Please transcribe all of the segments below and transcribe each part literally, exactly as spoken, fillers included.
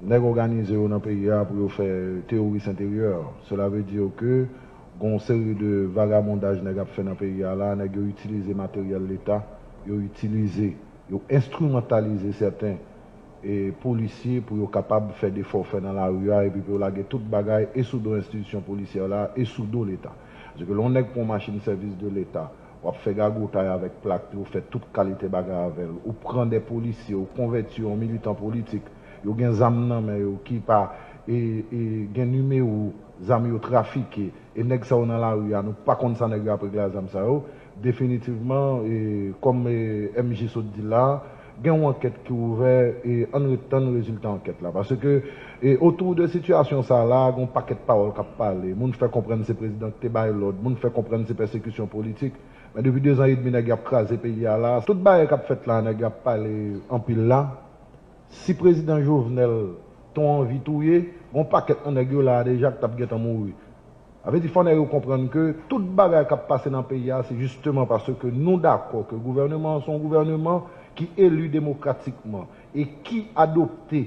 Nèg òganize yo nan peyi a pou yo fè teworis enteryè. Sela vle di ke gon seri de vagabondaj nèg ap fè nan peyi a la, nèg yo itilize materyèl leta, yo itilize, yo enstrimantalize sèten e polisye pou yo kapab fè de fòfè nan lari a, epi pou yo lage tout bagay e sou do enstitisyon polisyè la e sou do leta. Paske lè yon nèg pran yon machin sèvis de leta, w ap fè gagotay avèk plak li, ou fè tout kalite bagay avè l, ou pran de polisye, ou konvèti yo an militan politik, yo gen zam nan men yo ki pa e, e, gen nimewo zam yo trafike, e nèg sa yo nan lari a, nou pa konn sa nèg yo ap regle a zam sa yo, definitivman, e, kòm e, M J sot di la, gen yon ankèt ki ouvè, e ann ret tann rezilta ankèt la. Paske e, otou de sitiyasyon sa la, gen yon pakèt pawòl k ap pale. Moun fè konprann se prezidan ki te bay lòd, moun fè konprann se pèsekisyon politik. Men depi dezan edmi nèg y ap kraze peyi a la, tout bagay k ap fèt la, nèg y ap pale anpil la. Si prezidan Jovenel te anvi touye, gen yon pakèt nan nèg yo la a deja ki t ap gentan mouri. Sa vle di fò nèg yo konprann ke tout bagay k ap pase nan peyi a, se jisteman paske nou dakò ke gouvèneman an se yon gouvèneman ki eli demokratikman e ki adopte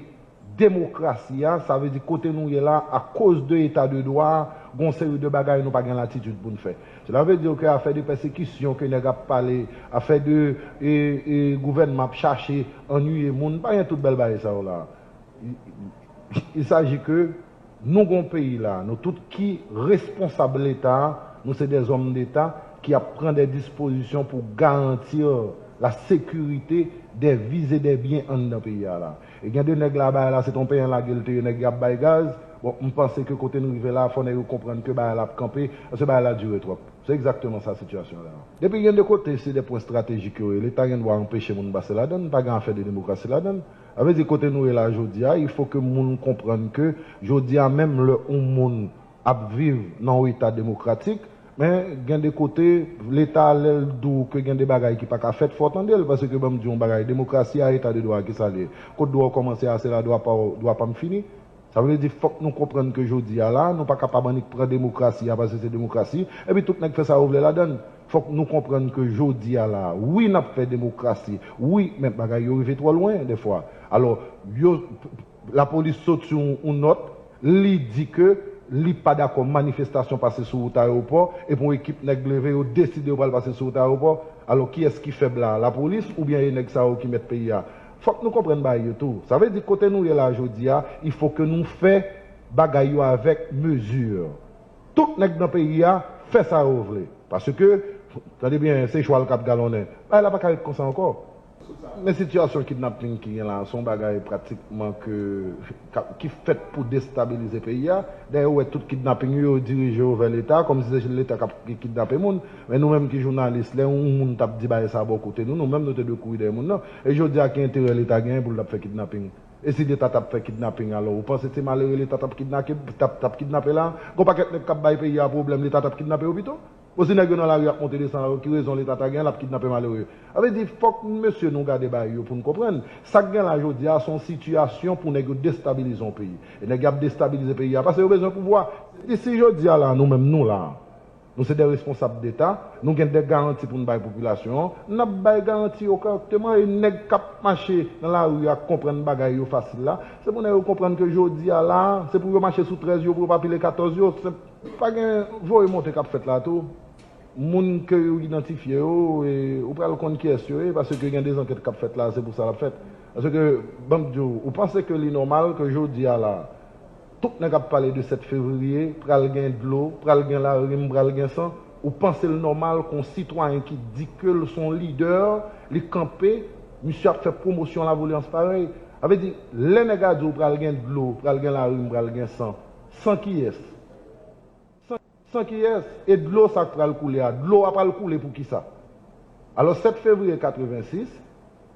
demokrasi a, sa vle di kote nou ye la, akoz de eta de dwa a, gon seri de bagay nou pa gen latitid pou n fè. Sela vle di ke afè de pèsekisyon ke nèg ap pale, afè de e, e, gouvènman ap chache annuiye moun, pa gen tout bèl bagay sa yo la. Il s'agit que nou gon peyi la, nou tout ki responsab Leta a, nou se des hommes d'État ki ap pran de dispozisyon pou garantir la sécurité des vies et des biens anndan peyi a la. E gen de nèg la, bagay la se t on penyen lage l te ye, nèg y ap bay gaz. Bon, m panse ke kote n rive la, fò nèg yo konprann ke bagay la ap kanpe, paske bagay la dire twòp. Se egzakteman sa sitiyasyon la. Depi gen de kote, se de pwen estratejik yo ye. Leta gen dwa anpeche moun pase ladann, pa gen afè de demokrasi ladann. Sa vle di kote nou ye la jodi a, il faut que moun konprann ke jodi a menm lè yon moun ap viv nan yon eta demokratik, men gen de kote, Leta lè l di w ke gen de bagay ki pa ka fèt, fò w tande l, paske ban m di w yon bagay, demokrasi a, eta de dwa a, kisa l ye? Kot dwa w kòmanse a, se la dwa pa w, dwa pa m fini. Sa vle di fòk nou konprann ke jodi a la, nou pa kapab annik pran demokrasi a paske se demokrasi, epi tout nèg fè sa yo vle ladann. Fòk nou konprann ke jodi a la, wi, n ap fè demokrasi, wi, men bagay yo rive twò lwen dèfwa. Alò, yo, lapolis soti yon, yon nòt, li di ke li pa dakò manifestasyon pase sou wout ayewopò, epi yon ekip nèg leve, yo deside yo pral pase sou wout ayewopò. Alò, kiyès ki fèb la? Lapolis oubyen e nèg sa yo ki mèt peyi a? Fòk nou konprann bagay yo tou. Sa vle di kote nou ye la jodi a, il faut que nou fè bagay yo avèk mezi. Tout nèg nan peyi a fè sa yo vle. Paske, tande byen, se chwal k ap galonnen. Bagay la pa ka ret konsa ankò. Men sitiyasyon kidnaping ki gen la, se yon bagay pratikman ke, ka, ki fèt pou destabilize peyi a. Dayè, ou wè tout kidnaping yo, yo dirije yo vè Leta, kòmsi se Leta k ap kidnape moun. Men nou menm ki jounalis, lè yon moun t ap di bagay sa bò kote nou, nou menm nou te dwe kouri dèyè moun nan. E jodi a, ki enterè Leta genyen pou l t ap fè kidnaping? E si Leta t ap fè kidnaping alò, ou panse se malere Leta t ap kidnape, t ap, t ap kidnape la? Gon pakèt nèg k ap bay peyi a pwoblèm, Leta t ap kidnape yo pito? Bon, si nèg yo nan lari ap monte desann, alò ki rezon Leta ta gen, l ap kidnape malere? Sa vle di, fòk mesye nou gade bagay yo pou n konprann. Sa k gen la jodi a, se yon sitiyasyon pou nèg yo destabilize yon peyi. E nèg y ap destabilize peyi a, paske yo bezwen pouvwa. E si jodi a la, nou menm nou la, nou se de responsab deta, nou gen de garanti pou n bay popilasyon an, n ap bay garanti yo kòrèkteman, e nèg k ap mache nan lari a k konprann bagay yo fasil la, se pou nèg yo konprann ke jodi a la, se pou yo mache sou trèz yo, pou yo pa pile katòz yo, se pa gen voye monte k ap fèt la tou. Moun ke yo idantifye yo, e, ou pral konn kiyès yo ye, paske gen de zankèt k ap fèt la, se pou sa l ap fèt. Paske, ban m di w, ou panse ke li nòmal ke jodi a la, tout nèg ap pale de sèt fevriye, pral gen dlo, pral gen larim, pral gen san, ou panse l nòmal ke yon sitwayen ki di ke l se yon lidè, li kanpe, misye ap fè pwomosyon lavolyans parèy? Sa vle di, lè nèg a di w pral gen dlo, pral gen larim, pral gen san, san kiyès? San, san kiyès? E dlo sa k pral koule a, dlo a pral koule poukisa? Alò, sèt fevriye katrevensis,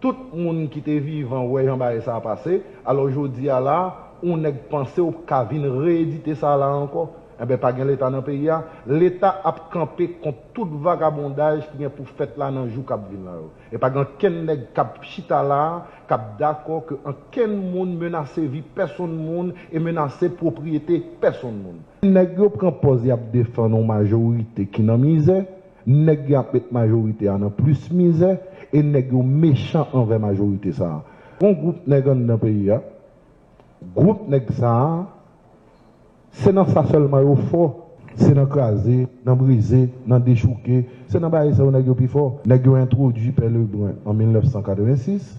tout moun ki te vivan wè jan bagay sa a pase. Alò, jodi a la, yon nèg panse w ka vin reyedite sa la ankò? Enben, pa gen Leta nan peyi a. Leta ap kanpe kont tout vagabondaj ki gen pou fèt la nan jou k ap vin la yo. E pa gen ankenn nèg k ap chita la a k ap dakò ke ankenn moun menase vi pèsonn moun e menase pwopriyete pèsonn moun. Nèg yo pran pòz y ap defann yon majorite ki nan mizè, nèg y ap met majorite a nan plis mizè, e nèg yo mechan anvè majorite sa a. Gon gwoup nèg anndan peyi a, Gwoup nèg sa a, se nan sa sèlman yo fò. Se nan kraze, nan brize, nan dechouke. Se nan bagay sa yo nèg yo pi fò. Nèg yo entwodui Pè Lebrun an mil nèf san katrevensis.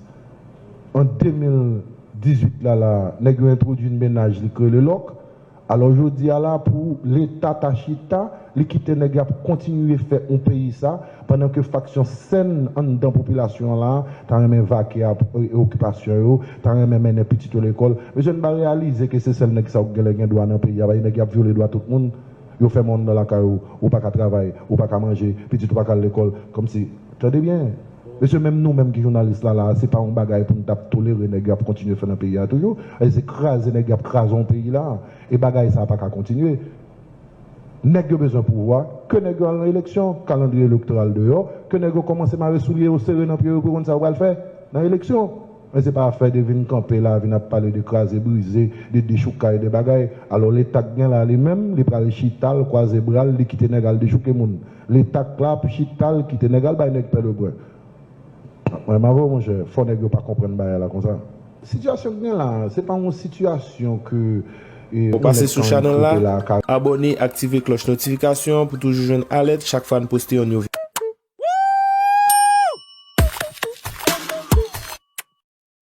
An de mil dizuit la la, nèg yo entwodui yon mennaj li k rele Lòk. Alò jodi a la, pou Leta ta chita, li kite nèg y ap kontinye fè yon peyi sa, pandan ke faksyon sèn anndan popilasyon an la, ta renmen vake ap, e, okipasyon yo, ta renmen mennen pitit yo lekòl. Mesye, n pa reyalize ke se sèl nèg sa yo k genlè gen dwa nan peyi a, paske nèg y ap vyole dwa tout moun, yo fèmen w anndan lakay ou, ou pa ka travay, ou pa ka manje, pitit ou pa ka al lekòl, kòmsi, tande byen. Mesye, menm nou menm ki jounalis la la, se pa yon bagay pou n t ap tolere nèg yo ap kontinye fè nan peyi a toujou. E se kraze nèg yo ap kraze yon peyi la. E bagay sa pa ka kontinye. Nèg yo bezwen pouvwa, ke nèg yo al nan eleksyon, kalandriye elektoral deyò, ke nèg yo kòmanse mare soulye yo sere nan pye yo pou yo konn sa yo pral fè nan eleksyon. Men se pa afè de vin kanpe la, vin ap pale de kraze, brize, de dechoukay, de bagay. Alò, Leta k gen la li menm, li pral chita l, kwaze bra l, li kite nèg al dechouke moun. Leta k la ap chita l, kite nèg al bay nèg Pè Lebrun. Mwen, m avè w, monchè, fò nèg yo pa konprann bagay la konsa. Sitiyasyon k gen la, se pa yon sitiyasyon ke, e, yon nèg ka antre la ka. Abòne, aktive klòch notifikasyon pou toujou jwenn alèt chak fwa n poste yon nouvo.